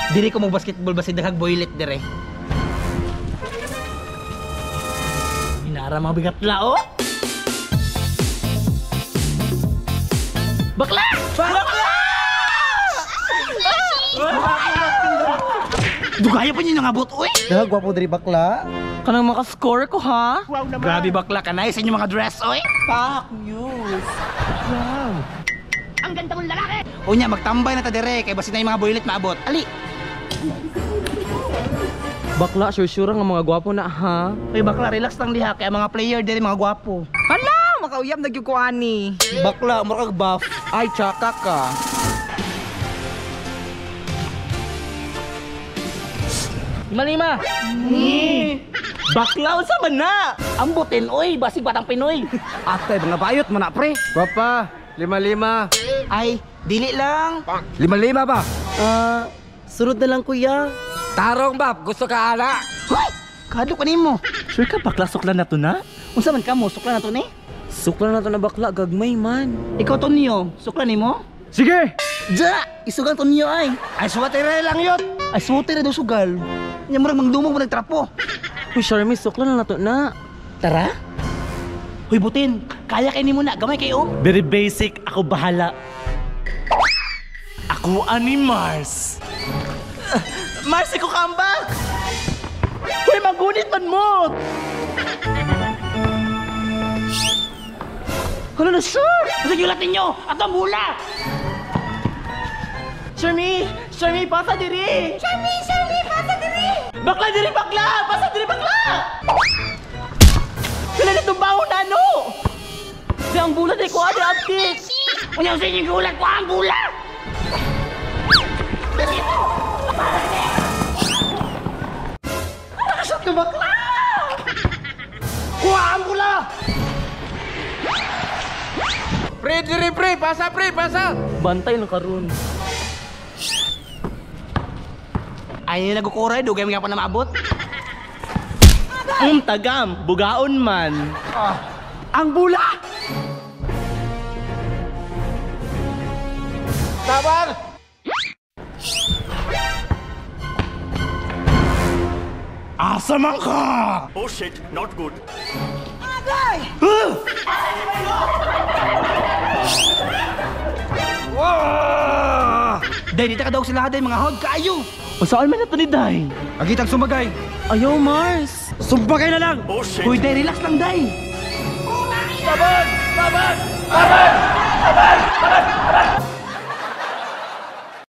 Diri ko mo basketball basi daghang boylet dire. Inara mga bigat la oh. Bakla! Bakla! Dugaya pa niyo nangabot oy. Dah gwapo diri bakla. Kanang maka-score ko ha? Wow naman. Grabe bakla kanay sa inyong mga dress oy. Fuck news. Wow. Ang ganda mong lalaki. Unya magtambay na ta dire kay basi na yung mga boylet maabot. Ali. Bakla, sure-sure nga mga gwapo na ha. Uy bakla, relax lang diha kay ang mga player dire mga gwapo. Hala, makauyab na gyud ko ani. Bakla, murag buff. Ay, tsaka ka. Lima-lima. Bakla, unsa man na? Ambutin oy, basig batang Pinoy. Ate mga bayot man na pre. Gwapa, lima-lima. Ay, dili lang. Lima-lima ba? Sunod na lang kuya. Tarong ba? Gusto ka ana? Hoy! Kadlo ka nimo. Sure ka bakla, sukla na to na? Unsa man ka mo, sukla na to ni? Sukla na to na bakla, gagmay man. Ikaw Tonyo, sukla nimo? Sige! Ja! Isugal Tonyo ay. Ay suwate ra lang yun. Ay suwate ra daw sugal. Nya murag mangdumog mo nagtrapo. Uy, Charmy, sukla na to na. Tara. Hoy butin, kaya kay nimo na, gamay kayo. Very basic, ako bahala. Ako ani Mars. Mars, ikaw comeback! Uy, magunit man mo! Hala na sure! Basta yulat ninyo! Ato ang bula! Charmy! Charmy, pasa diri! Charmy! Charmy, pasa diri! Bakla diri, bakla! Pasa diri, bakla! Wala na itong baon na ano! Di ang bula di ko, adi abtik! Unya sa inyong gulat ko ang bula! Nakashoot ka bakla! Kuha ang bula. Pre, diri pre, pasa pre, pasa. Bantay lang karon. Ay, nagkukuray, dugay mo nga pa na maabot. Tagam, bugaon man. Ang bula. Tabang! Asa man ka? Oh shit, not good. Wah! Day, di ta kadawag sila day, mga hod kaayo. O saan man na to ni Day? Agitang sumagay. Ayaw, Mars! Sumbagay na lang. Oh shit. Hoy, day, relax lang day. Tabang! Tabang! Tabang! Tabang! Tabang!